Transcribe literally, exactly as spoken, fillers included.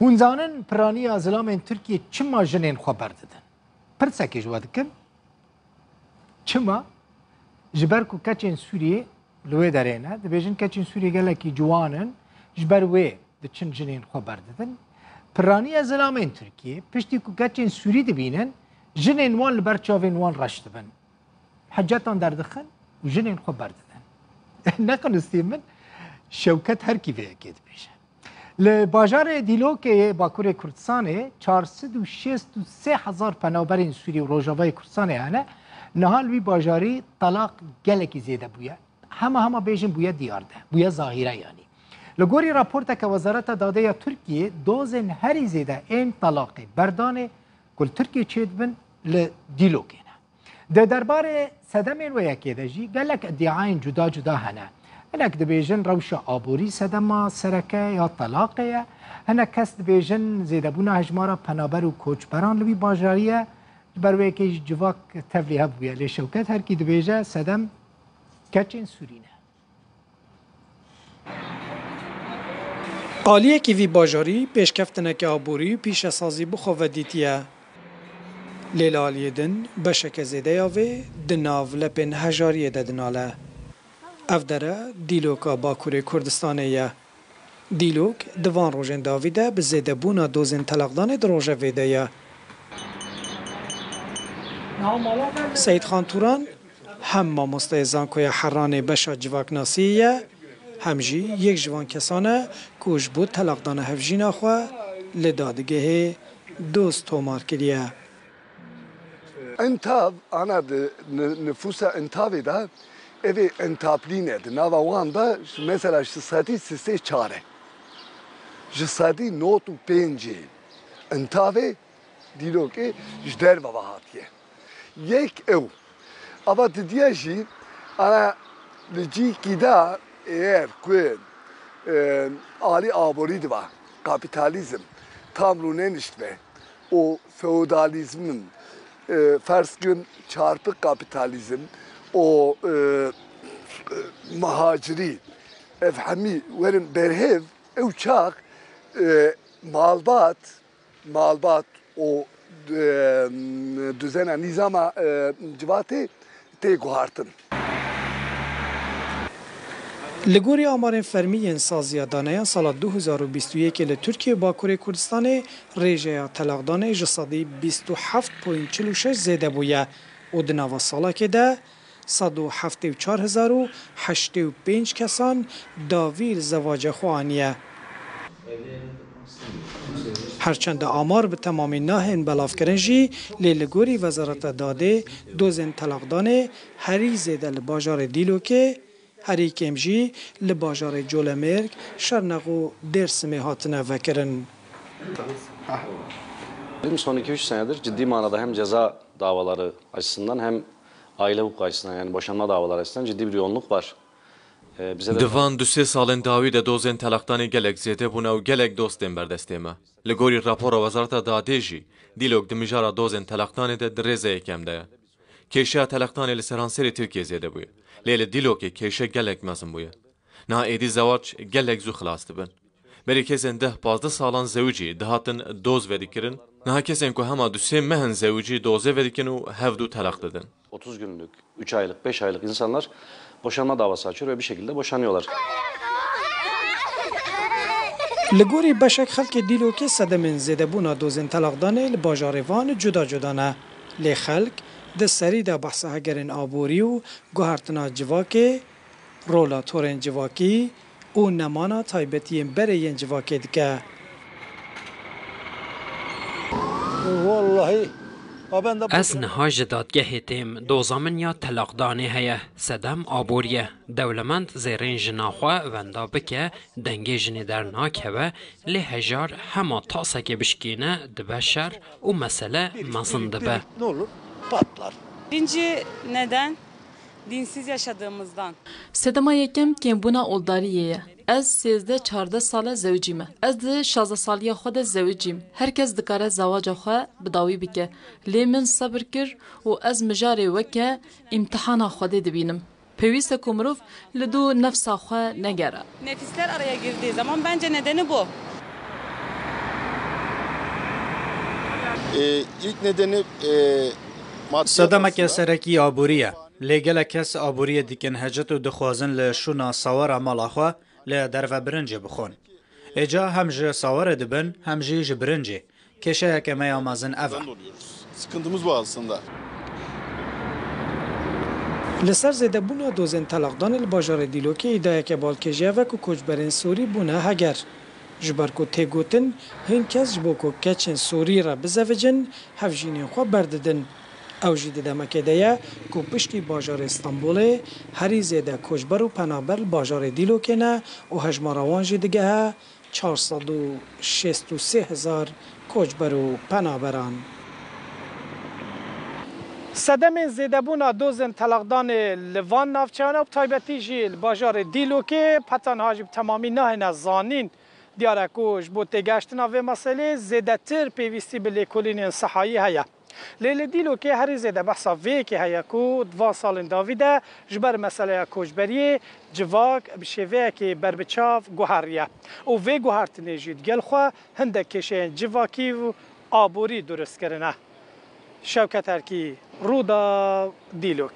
Hûn zanin piraniya zilamên Tirkiyê çima jinên xwe berdidin? Pirsekê ji we dikim. Çima? Ji ber ku keçên Sûriyê li wê derê ne, dibêjin keçên Sûriyê gelekî ciwan in, ji ber wê diçin jinên xwe berdidin. Piraniya zilamên Tirkiyê, piştî ku keçên Sûrî dibînin, jinên wan li ber çavên wan reş dibin. Hicetan derdixin û jinên xwe berdidin. Neqinistî min, Şewket Herkî vê yekê dibêje. Li bajarê Dîlokê yê Bakurê Kurdistanê çar sed û şêst û sê hezar penaberên Sûrî û Rojavayê Kurdistanê hene. Niha li wî bajarî telaq gelekî zêde bûye. Hema hema bêjin bûye diyarde, bûye zahîre yanî. Li gorî raporteke Wezareta Dadê ya Tirkiyê, dozên herî zêde ên telaqê berdanê ku li Tirkiyê çêdibin li Dîlokê ne. Di derbarê sedemên wê yekê de jî gelek îdiayên cuda cuda hene. Hinek dibêjin rewşa aborî sedema sereke ya telaqê ye. Hinek kes dibêjin zêdebûna hejmara penaber û koçberan li wî bajarî ye. Ji ber wê yekê jî civak tevlî hebûye. Lê Şewket Herkî dibêje sedem keçên Sûrî ne. Aliyekî vî bajarî pêşkeftineke aborî û pîşesazî bi xwe ve dîtiye. Lê li aliyê din beşeke zêde ya vê di nav lepên hejariyê de dinale. Ev dere Dîloka Bakurê Kurdistanê ye. Dîlok di van rojên dawî de bi zêdebûna dozên telaqdanê di rojevê de ye. Seyîd Xan Turan hem mamosteyê Zankoya Heranê beşa civaknasiyê ye, hem jî yek ji van kesan e ku ji bo telaqdana hevjîna xwe li dadgehê doz tomar kiriye. Intav, ana di ni-, nifûsa Intavê de, evê Intaplî ne, di nava wan de, ji, mesela ji sedî sisê çar e. Ji sedî nod û pêncê Intavê Dîlokê ji derve ve hatiye. Yek ew. Ava didiye jî, ana li cîkî de eğer ku, e, alî aborî diba, kapîtalîzm tam rûneniştbe û feodalîzmin, e, ferz kin çarpik kapîtalîzm û, e, muhacirî, ev hemî werin berhev, ew çax, e, malbat, malbat û, e, duzena nîzama, e, civatê tê guhartin. Li gorî amarên fermî yên Saziya Daneyan sala du hezar û bîst û yekê li Tirkiye û Bakurê Kurdistanê rêjeya telaqdanê ji sedî bîst û heft point çil û şeş zêde bûye û di nava salekê de sed û heftê û çar hezar û heştê û pênc kesan dawî li zewaca xwe aniye. Her çend amar bi temamî nahên belavkirin jî, lê li gorî Wezareta Dadê dozên telaqdanê herî zêde li bajarê Dîlokê, herî kêm jî li bajarê Colemêrg, Şirnex û Dêrsimê hatine vekirin. Bizim son iki üç senedir ciddi manada hem ceza davaları açısından hem aile hukuku açısından, yani boşanma davaları açısından ciddi bir yoğunluk var. Ee, bize de Di van du sê salên dawî de dozên telaqdanê gelek zêde bûne û gelek doz tên berdestê me. Li gorî rapora Wezareta Dadê jî, Dîlok di mijara dozên telaqdanê de di rêza yekem de ye. Kêşeya telaqdanê li seranserê Tirkiyê zêde bûye. Lê li Dîlokê kêşe gelek mezin bûye. Niha êdî zewac gelek zû xilas dibin. Berî kesên deh pazdeh salan zewicî dihatin doz vedikirin. Niha kesên ku hema du sê meh in zewicî dozê vedikin û hevdû telaq didin. Otuz günlük, üç aylık, beş aylık insanlar boşanma davası açıyor ve bir şekilde boşanıyorlar. Li gorî beşek xelkê Dîlokê sedemên zêdebûna dozên telaqdanê li bajarê Van cuda cuda ne. Lê xelk di serî de behsa hegerên aborî û guhertina civakê, rola torên civakî û nemana taybetiyên berê yên civakê dike. Wallahî, a ben de Ez niha ji dadgehê têm, doza min ya telaqdanê heye, sedem aborî ye. Dewlemend zêrên jina xwe wenda bike, dengê jinê dernakeve, lê hejar hema tasekê bişkêne dibe şer û mesele mezin dibe. Ne olur? Patlar. Birinci neden dinsiz yaşadığımızdan. Sedema yekem kêmbûna oldariyê ye. Ez sêzdeh çardeh sal e zewicî me. Ez di şazdeh saliya xwe de zewicîm. Her kes dikare zewaca xwe bi dawî bike. Lê min sebir kir û ez mijarê weke îmtihana Xwedê dibînim. Pêwîst e ku mirov li dû nefsa xwe negere. Nefisler araya girdiği zaman bence nedeni bu. E, ilk nedeni e, maddiyat Sedemeke aslında. Serekî aborî ye. Lê gelek kes aboriyê dikin hecet û dixwazin li şûna sawara mala xwe li derve birincê bixwin. Êca hem ji sawarê dibin, hem jî ji birincê. Kêşeyeke me ya mezin ev e. Sıkıntımız bu aslında. Li ser zêdebûna dozên telaqdanê li bajarê Dîlokê îdayeke balkêş jî ev e ku koçberên Sûrî bûne heger. Ji ber ku tê gotin, hin kes ji bo ku keçên Sûrî re bizevicin, hevjînên xwe berdidin. Ew jî di demekê de ye ku piştî bajarê Stenbolê herî zêde koçber û penaber li bajarê Dîlokê ne û hejmara wan jî digehe çar sed û şêst û sê hezar koçber û penaberan. Sedemên zêdebûna dozên telaqdanê li van navçeyan û bi taybetî jî li bajarê Dîlokê heta niha jî bi temamî nahêne zanîn. Diyar e ku ji bo têgehiştina vê meselê zêdetir pêwîstî bi lêkolînên sihayî heye. Lê li Dîlokê herî zêde behsa vê yekê heye ku di van salên dawî de ji ber meseleya koçberiyê civak bi şêveyekê berbiçav guheriye û vê guhertinê jî digel xwe hindek kêşeyên civakî û aborî durust kirine. Şewket Erkî, Rûdaw, Dîlok.